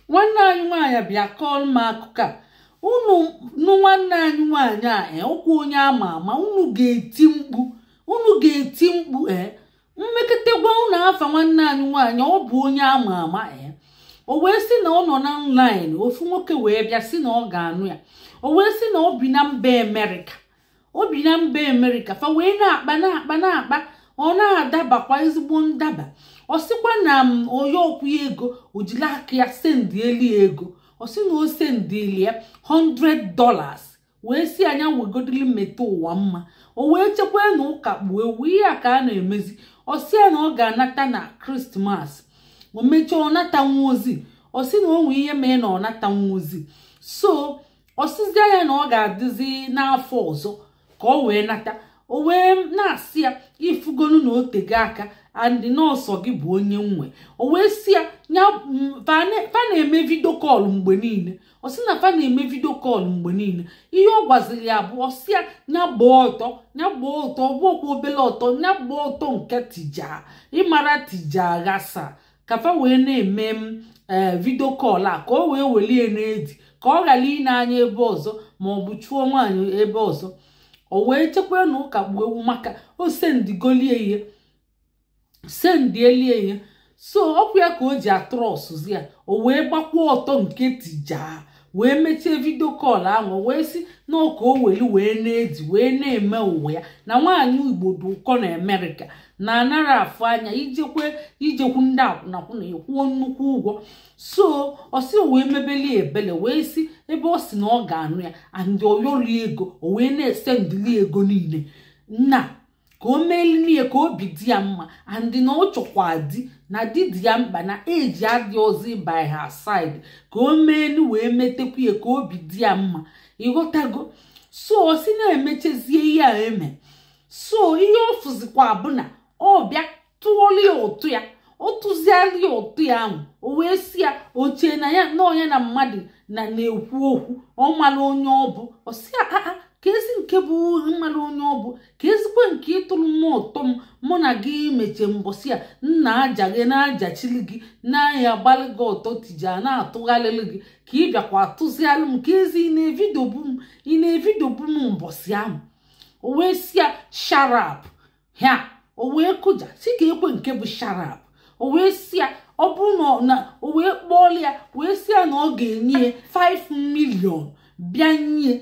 Nwanne anyị nwaanyị bịa kọọ m akụkọ a. Unu nụ nwanne anyị nwaanyị a, ọkwa onye ama ama. Unu ga-eti mkpu, unu ga-eti mkpu. Mmekọta gwa unu afa nwanne anyị nwaanyị, ọ bụ onye ama ama. O wee sị na ọ nọ na online, ofu nwoke wee bịa sị na ọ ga-anụ ya. O wee sị na ọ bi na mba Amerịka, o bi na mba Amerịka. Fa wee na-akpa, na-akpa, na-akpa, ọ na-adabakwa ezigbo ndaba. Ọ sịkwa na m onye okwu ego, o jiri aka ya sendieli ego. Ọ sị na o sendili ya $100, wee si anya wegodili mmeta ụwa mma. O wee chekwa na ụka kpuo ewu, ihe a ka a na-emezi. Ọ sị ya na ọ ga-anata na Christmas. O mechaa, ọ nata nwa ozi. Ọ sị na o nwee ihe mee na ọ nata nwa ozi, so ọ sịzie ya na ọ ga-adịzi n'afọ ọzọ ka ọ wee nata. O wee na-asị ya, ifugonu na o tego aka and nọọsụ gị bụ onye nwe. O wee sị ya ya fa na-eme video call mgbe niile. Ọ sị na fa na-eme video call mgbe niile. Ihe ọ gwaziri ya bụ, ọ sị ya ya gbaa ọtọ, ya gbaa ọtọ, ọ bụkwa obele ọtọ, ya gbaa ọtọ nke tija ịmara tija ghasa, ka fa wee na-eme m video call a, ka o wee welie n'edi, ka ọ ghara ine anya ebe ọzọ ma ọ bụ chụọ nwaanyị ebe ọzọ. O wee chekwa na ụka gbuo ewu, maka o sendigolie ihe, sendielie ihe. So ọkwa ya ka o ji atrọsụzi ya. O wee gbakwa ọtọ nke tija, wee mechie video call ahụ. Wee sị na ka o weli wee na-edi wee na-eme ụwa ya, na nwaanyị Igbo dị ụkọ na Amerịka, na anara afụ anya ijekwe ijekwu ndị akwụnakwụna ekwuo nnukwu ụgwọ. So ọ sị wee mebeli ebele, wee sị ebe ọ sị na ọ ga-anụ ya and oyori ego, o wee na-esendili ego niile nna ka o meeli ka obi dị ya mma, and na ọ chọkwa di, na di dị ya mkpa, na eji adị ọzọ by her side, ka o meelu wee metekwu ya ka obi dị ya mma. Ịghọtago? So ọ sị na-emechezie ihe a eme. So ihe ọ fụzikwa bụ na ọ bịa tụọla ya ụtụ ya, ọ tụziala ya ụtụ ya ahụ. O wee sị ya ochie na ya na onye na mmadụ na na-ekwu okwu, ọ mara onye ọ bụ. Ọ sị ya aa, ka ezi nke bụ mmadụ onye ọ bụ, ka ezigbo nke ịtụrụ m ụtọ m, mụ na gị mechie mbọsị a nna aja gị na-ajachili gị na-anya agbalị gị ọtọ tija na-atụgharịrị gị, ka ị bịakwa atụzialụ m, ka ezi ị na-evidobu m, ị na-evidobu m mbọsị ahụ. O wee sị ya sharap ha. O wee kụja si ka ekwe nke bụ sharap. O wee sị ya ọ bụrụ na o wee kpọọla ya, wee sị ya na ọ ga-enye ya 5 million. Bịa nye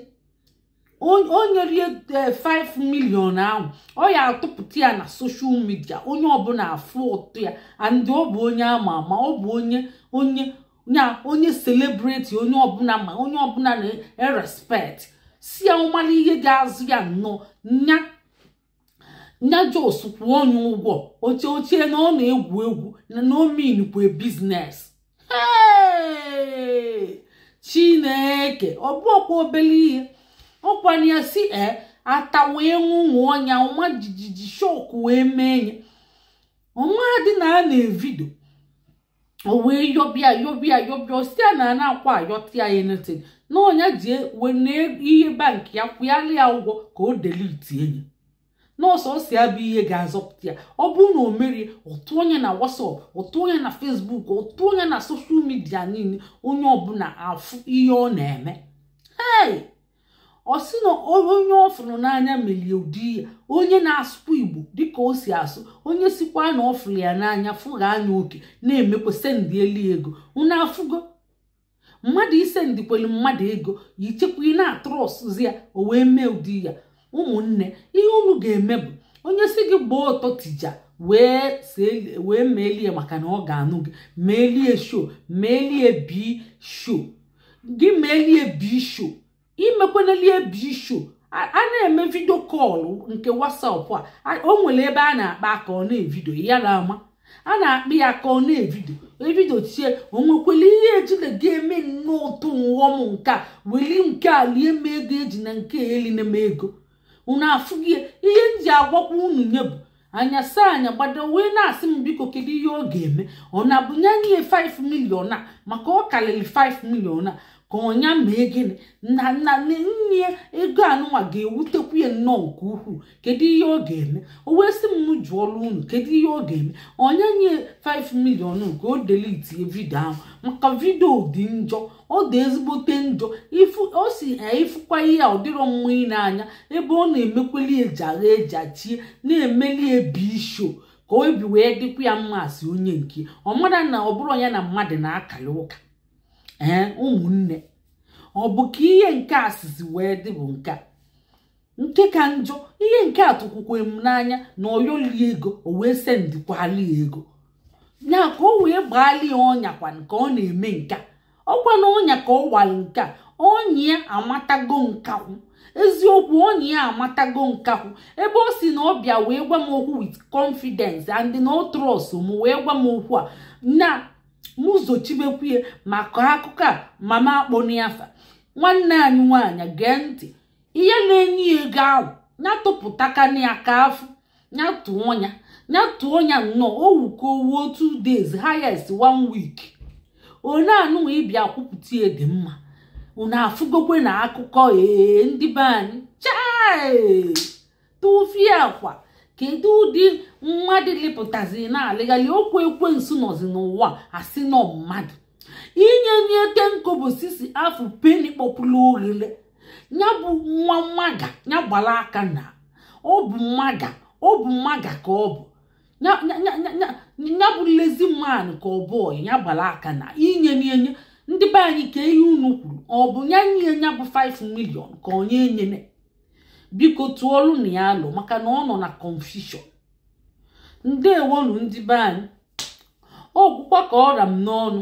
o nyere ya 5 million ahụ, ọ ya atụpụta ya na social media, onye ọbụla afụ ụtụ ya, and ọ bụ onye ama ama, ọ bụ onye ya onye celebrity, onye ọbụla ma onye ọbụla na-erespect. Si ya ọmara ihe ga-azụ ya nnọọ nya nya jos kwụọ onye ụgwọ oche ochie na ọ na-egwu egwu na omin kwe business. Chineke, ọ bụ ọkwa obele ihe ọkwana ya si ata wee nwụnwụ ọnya ọma jijiji, shock wee mee ya ọnwa dị na a na-evido. O wee yọbịa, yọbịa, yọbịa. O si ya na na-akwa ayọta ya anything, na ọnya ji wee ihe bank ya kwụgharị ya ụgwọ ka o delete ya, nọọsụ ọ si ya bụ ihe ga-azọpụta ya. Ọ bụrụ na o merie, ụtụ onye na WhatsApp, ụtụ onye na Facebook, ụtụ onye na social media niile, onye ọbụla afụ ihe ọ na-eme. Hey, ọ sị na onye ọ fụrụ n'anya melie ụdị ya, onye na-asụkwa Igbo dịka o si asụ, onye sikwa na ọ fụrụ ya n'anya, fụgha anya oke, na-emekwa sendieli ego. Unu afụgo mmadụ isendikwelu mmadụ ego, ichekwa ị na-atrọsụzi ya, o wee mee ụdị ya. Ụmụnne, ihe unu ga-eme bụ onye si gị gbaa ọtọ tija wee meelie, maka na ọ ga-anụ gị, meelie show, meelie bi show gị, meelie bi show, imekwenelie bi show. A na-eme video call nke WhatsApp a, o nwere ebe a na-akpa aka, ọ na-evido ya, na-ama a na-akpị ya ka ọ na-evido evido tie. O nwekwara ihe ejile ga-eme nnọọ ụtụ nghọm nke a weli nke a lie m ego eji na nke eli na m ego. Unu afụghị ihe m ji agwakwa unu nye bụ anya saa anya gbado wee na-asị m, biko, kedu ihe ọ ga-eme? Ọ na-abụ nye nye 5 million a, maka ọ karịrị 5 million a. Ka ọnya mee gịnị na na nne ego anụnwa ga-ewutekwu ya nnọọ nke ukwuu. Kedu ihe ọ ga-eme? O wee sị m jụọla unu, kedu ihe ọ ga-eme? Ọnya nye 5 million ka o deletie video ahụ, maka video dị njọ, ọ dị ezigbote njọ. Ifu o si ifụkwa ihe a, ọ dịrọ mma n'anya, ebe ọ na-emekweli eji agha eji achie na-emeli ebi isho ka obi wee dịkwa ya mma. Asị onye nke ọ mara na ọ bụrụ ya na mmadụ na-akali ụka. Ee, ụmụnne, ọ bụ ka ihe nke asịsị wee dị bụ nke a nke ka njọ. Ihe nke a tụkwukwe m n'anya na oyoli ego, o wee sendikwali ya ego ya ka o wee gbaali ya ọnya kwan ka ọ na-eme nke a. Ọkwa na ọnya ka ọ wali nke a, ọnya ya amatago nkakwụ. Eziokwu, ọnya ya amatago nkakwụ. Ebe ọ si na ọ bịa wee gwa m okwu with confidence and na ọ trust m wee gwa m okwu a na mụ zochibekwu maka akụkọ a. Mama akpọniafa nwanne anyị nwaanyị, gee ntị. Ihe na-enye ya ego ahụ ya tụpụtakana ya ka afụ ya tụọ ya, ya tụọ ya nnọọ. Owuko wuo 2 days, highest one week, one anụnwa ịbịa kwupụta ya dị mma. Unu afụgokwe na akụkọ. Ee, ndị be anyị, chai, tụfie akwa. Kedu ụdị mmadụ lịpụtazi na-alịghalị okwu ekwensu nọzi n'ụwa? Asị nọ mmadụ inye nye 10 kobo sisi afụ peni kpọpụrụ oghele ya bụ nwa mmaga ya gbara aka na ọ bụ mmaga, ọ bụ mmaga ka ọ bụ ya bụ lazy man ka ọ bụ ya gbara aka na inye n'enye. Ndị be anyị, ka ihe unu kwuru, ọ bụ ya nye ya bụ 5 million ka onye enyene? Biko tụọlụ na ya alụ, maka na ọ nọ na confusion. Ndewonu, ndị be anyị. Ọgwụkwa ka ọra m n'ọnụ,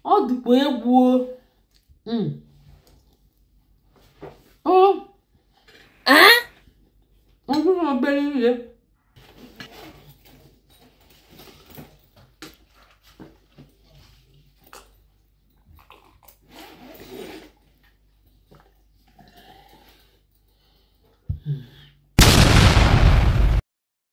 ọ dịkwa egwu o. Ọ bụrụ obere ihe.